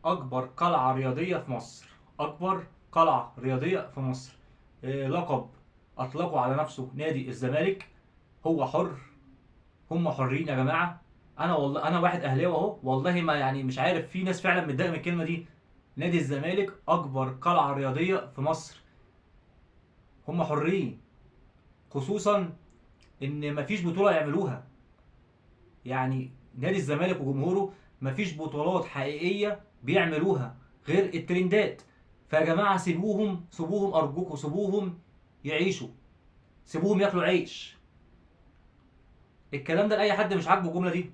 اكبر قلعه رياضية في مصر، اكبر قلعه رياضية في مصر. لقب اطلقوا على نفسه نادي الزمالك. هو حر، هم حرين يا جماعة. انا والله انا واحد اهلاوي اهو، والله ما يعني مش عارف، في ناس فعلا متضايقة من الكلمة دي. نادي الزمالك اكبر قلعه رياضية في مصر، هم حرين، خصوصا ان مفيش بطوله يعملوها. يعني نادي الزمالك وجمهوره مفيش بطولات حقيقية بيعملوها غير الترندات. فيا جماعة سيبوهم، سيبوهم ارجوكم، سيبوهم يعيشوا، سيبوهم ياكلوا عيش. الكلام ده لاي حد مش عاجبه الجملة دي.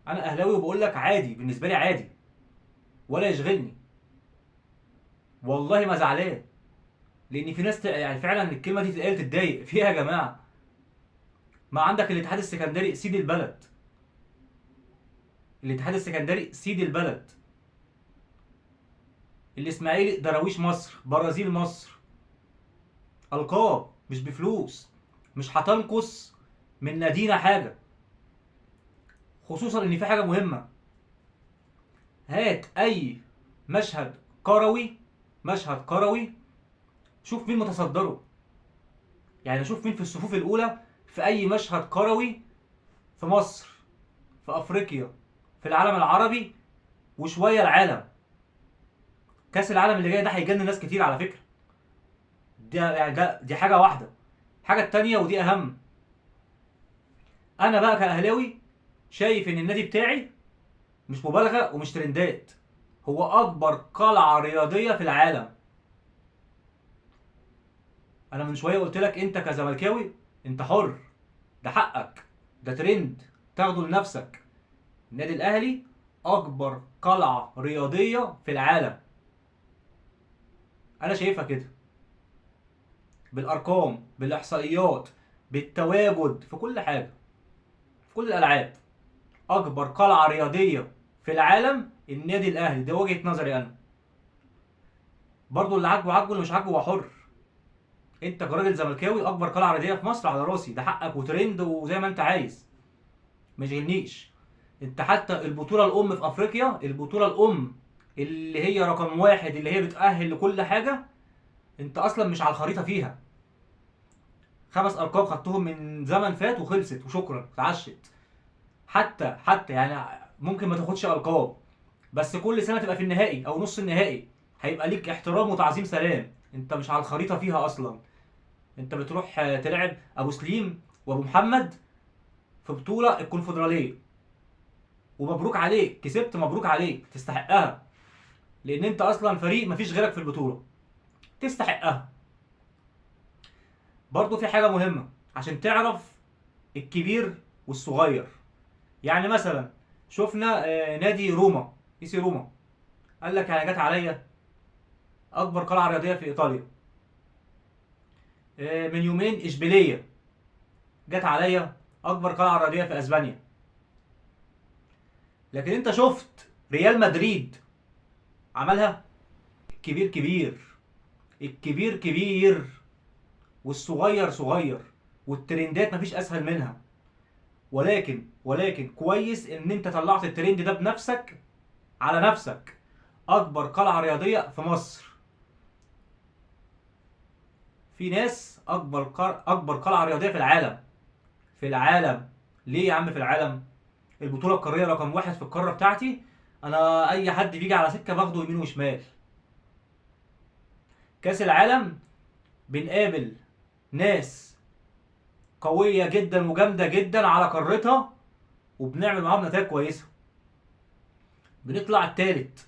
انا اهلاوي وبقول لك عادي، بالنسبة لي عادي ولا يشغلني، والله ما زعلان، لان في ناس يعني فعلا الكلمة دي تتقال تتضايق فيها يا جماعة. ما عندك الاتحاد السكندري سيد البلد، الاتحاد السكندري سيد البلد، الاسماعيلي دراويش مصر، برازيل مصر، القاب مش بفلوس، مش هتنقص من نادينا حاجة. خصوصا ان في حاجة مهمة، هات اي مشهد كروي، مشهد كروي، شوف مين متصدره، يعني شوف مين في الصفوف الاولى في اي مشهد كروي في مصر، في افريقيا، في العالم العربي، وشوية العالم. كاس العالم اللي جاي ده هيجنن ناس كتير على فكرة. ده يعني ده دي حاجة واحدة. الحاجة التانية ودي اهم، انا بقى كاهلاوي شايف ان النادي بتاعي مش مبالغه ومش ترندات، هو اكبر قلعه رياضية في العالم. انا من شوية قلت لك انت كزملكاوي انت حر، ده حقك، ده ترند تاخده لنفسك. النادي الاهلي اكبر قلعه رياضية في العالم، انا شايفها كده بالارقام، بالاحصائيات، بالتواجد، في كل حاجة، في كل الالعاب. اكبر قلعه رياضية في العالم النادي الاهلي، ده وجهه نظري انا. برضو اللي عاجبه عاجبه، اللي مش عاجبه هو حر. انت كراجل زملكاوي اكبر قلعه رياضية في مصر على راسي، ده حقك وترند وزي ما انت عايز، ما يشغلنيش. انت حتى البطولة الام في افريقيا، البطولة الام اللي هي رقم واحد، اللي هي بتأهل لكل حاجة، انت اصلا مش على الخريطة فيها. 5 ألقاب خدتهم من زمن فات وخلصت وشكرا، اتعشت. حتى يعني ممكن ما تاخدش القاب، بس كل سنة تبقى في النهائي او نص النهائي، هيبقى ليك احترام وتعظيم سلام. انت مش على الخريطة فيها اصلا. انت بتروح تلعب ابو سليم وابو محمد في بطوله الكونفدراليه، ومبروك عليك كسبت، مبروك عليك، تستحقها، لان انت اصلا فريق مفيش غيرك في البطولة، تستحقها. برضو في حاجة مهمة عشان تعرف الكبير والصغير. يعني مثلا شفنا نادي روما، اي سي روما، قال لك يعني جت عليا اكبر قلعه رياضية في ايطاليا. من يومين اشبيلية جت عليا اكبر قلعه رياضية في اسبانيا. لكن انت شفت ريال مدريد عملها؟ الكبير كبير، الكبير كبير، والصغير صغير، والترندات مفيش اسهل منها. ولكن كويس ان انت طلعت الترند ده بنفسك على نفسك. اكبر قلعه رياضية في مصر. في ناس اكبر قلعه رياضية في العالم، في العالم. ليه يا عم في العالم؟ البطولة القارية رقم 1 في القارة بتاعتي، انا اي حد بيجي على سكة باخده يمين وشمال. كاس العالم بنقابل ناس قوية جدا وجامده جدا على قارتها، وبنعمل معاهم نتائج كويسة، بنطلع التالت.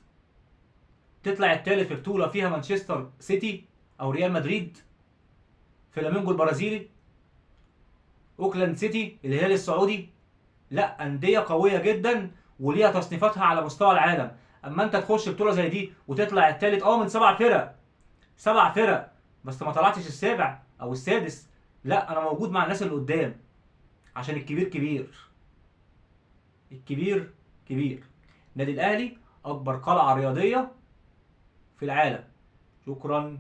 تطلع التالت في بطوله فيها مانشستر سيتي او ريال مدريد، فلامينجو البرازيلي، اوكلاند سيتي، الهلال السعودي. لا، اندية قوية جدا وليها تصنيفاتها على مستوى العالم. اما انت تخش بطوله زي دي وتطلع التالت، من 7 فرق، 7 فرق، بس ما طلعتش السابع او السادس، لا انا موجود مع الناس اللي قدام، عشان الكبير كبير، الكبير كبير. النادي الاهلي اكبر قلعه رياضية في العالم. شكرا.